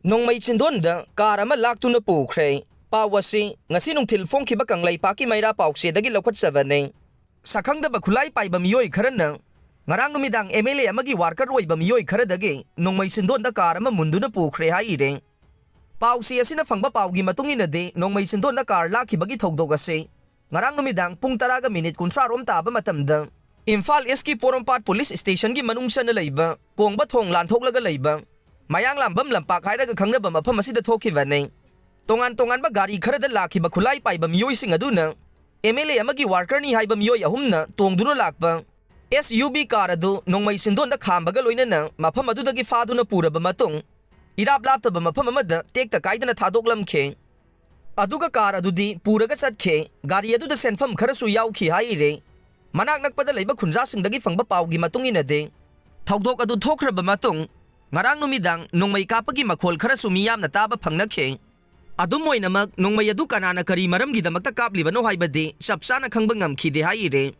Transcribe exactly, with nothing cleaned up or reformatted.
ꯅꯣꯡꯃꯩ ꯆꯤꯟꯗꯣꯟꯗ ꯀꯥꯔ ꯑꯃ ꯂꯥꯛꯇꯨꯅ ꯄꯨꯈ꯭ꯔꯦ꯫ ꯄꯥꯎ ꯑꯁꯤ ꯉꯁꯤ ꯅꯨꯡꯊꯤꯜ ꯐꯣꯡꯈꯤꯕ ꯀꯪꯂꯩꯄꯥꯛꯀꯤ ꯃꯩꯔꯥ ꯄꯥꯎꯆꯦꯗꯒꯤ ꯂꯧꯈꯠꯆꯕꯅꯤ꯫ ꯁꯛꯈꯪꯗꯕ ꯈꯨꯠꯂꯥꯏ ꯄꯥꯏꯕ ꯃꯤꯑꯣꯏ ꯈꯔꯅ ꯉꯔꯥꯡ ꯅꯨꯃꯤꯗꯥꯡ ꯑꯦꯝ ꯑꯦꯜ ꯑꯦ ꯑꯃꯒꯤ ꯋꯥꯔꯀꯔ ꯑꯣꯏꯕ ꯃꯤꯑꯣꯏ ꯈꯔꯗꯒꯤ ꯅꯣꯡꯃꯩ ꯆꯤꯟꯗꯣꯟꯗ ꯀꯥꯔ ꯑꯃ ꯃꯨꯟꯗꯨꯅ ꯄꯨꯈ꯭ꯔꯦ ꯍꯥꯏꯔꯦ꯫ ꯄꯥꯎꯆꯦ ꯑꯁꯤꯅ ꯐꯪꯕ ꯄꯥꯎꯒꯤ ꯃꯇꯨꯡ ꯏꯟꯅꯗꯤ, ꯅꯣꯡꯃꯩ ꯆꯤꯟꯗꯣꯟꯗ ꯀꯥꯔ ꯂꯥꯛꯈꯤꯕꯒꯤ ꯊꯧꯗꯣꯛ ꯑꯁꯤ ꯉꯔꯥꯡ ꯅꯨꯃꯤꯗꯥꯡ ꯄꯨꯡ ꯇꯔꯥꯒ ꯃꯤꯅꯤꯠ ꯀꯨꯟꯊ꯭ꯔꯥ ꯔꯣꯝ ꯇꯥꯕ ꯃꯇꯝꯗ ꯏꯝꯐꯥꯜ ꯏꯁꯀꯤ ꯄꯣꯔꯣꯝꯄꯥꯠ ꯄꯨꯂꯤꯁ ꯁ꯭ꯇꯦꯁꯟꯒꯤ ꯃꯅꯨꯡ ꯆꯟꯅ ꯂꯩꯕ ꯀꯣꯡꯕ ꯊꯣꯡ ꯂꯥꯟꯊꯣꯛꯂꯒ ꯂꯩꯕ ꯃꯌꯥꯡꯂꯥꯝꯕꯝ ꯂꯝꯄꯥꯛ ꯍꯥꯏꯔꯒ ꯈꯪꯅꯕ ꯃꯐꯝ ꯑꯁꯤꯗ ꯊꯣꯛꯈꯤꯕꯅꯤ꯫ ꯇꯣꯉꯥꯟ ꯇꯣꯉꯥꯟꯕ ꯒꯥꯔꯤ ꯈꯔꯗ ꯂꯥꯛꯈꯤꯕ ꯈꯨꯠꯂꯥꯏ ꯄꯥꯏꯕ ꯃꯤꯑꯣꯏꯁꯤꯡ ꯑꯗꯨꯅ ꯑꯦꯝ ꯑꯦꯜ ꯑꯦ ꯑꯃꯒꯤ ꯋꯥꯔꯀꯔꯅꯤ ꯍꯥꯏꯕ ꯃꯤꯑꯣꯏ ꯑꯍꯨꯝꯅ ꯇꯣꯡꯗꯨꯅ ꯂꯥꯛꯄ ꯑꯦꯁ ꯌꯨ ꯕꯤ ꯀꯥꯔ ꯑꯗꯨ ꯅꯣꯡꯃꯩ ꯆꯤꯟꯗꯣꯟꯗ ꯈꯥꯝꯕꯒ ꯂꯣꯏꯅꯅ ꯃꯐꯝ ꯑꯗꯨꯗꯒꯤ ꯐꯥꯗꯨꯅ ꯄꯨꯔꯕ ꯃꯇꯨꯡ, ꯏꯔꯥꯞ ꯂꯥꯞꯇꯕ ꯃꯐꯝ ꯑꯃꯗ ꯇꯦꯛꯇ ꯀꯥꯏꯗꯅ ꯊꯥꯗꯣꯛꯂꯝꯈꯤ꯫ ꯑꯗꯨꯒ ꯀꯥꯔ ꯑꯗꯨꯗꯤ ꯄꯨꯔꯒ ꯆꯠꯈꯤ꯫ ꯒꯥꯔꯤ ꯑꯗꯨꯗ ꯁꯦꯟꯐꯝ ꯈꯔꯁꯨ ꯌꯥꯎꯈꯤ ꯍꯥꯏꯔꯤ꯫ ꯃꯅꯥꯛ ꯅꯛꯄꯗ ꯂꯩꯕ ꯈꯨꯟꯖꯥꯁꯤꯡꯗꯒꯤ ꯐꯪꯕ ꯄꯥꯎꯒꯤ ꯃꯇꯨꯡ ꯏꯟꯅꯗꯤ, ꯊꯧꯗꯣꯛ ꯑꯗꯨ ꯊꯣꯛꯈ꯭ꯔꯕ ꯃꯇꯨꯡ ꯉꯔꯥꯡ ꯅꯨꯃꯤꯗꯥꯡ ꯅꯣꯡꯃꯩ ꯀꯥꯞꯄꯒꯤ ꯃꯈꯣꯜ ꯈꯔꯁꯨ ꯃꯤꯌꯥꯝꯅ ꯇꯥꯕ ꯐꯪꯅꯈꯤ꯫ ꯑꯗꯨꯝ ꯑꯣꯏꯅꯃꯛ, ꯅꯣꯡꯃꯩ ꯑꯗꯨ ꯀꯅꯥꯅ ꯀꯔꯤ ꯃꯔꯝꯒꯤꯗꯃꯛꯇ ꯀꯥꯞꯂꯤꯕꯅꯣ ꯍꯥꯏꯕꯗꯤ ꯆꯞ ꯆꯥꯅ ꯈꯪꯕ ꯉꯝꯈꯤꯗꯦ ꯍꯥꯏꯔꯤ꯫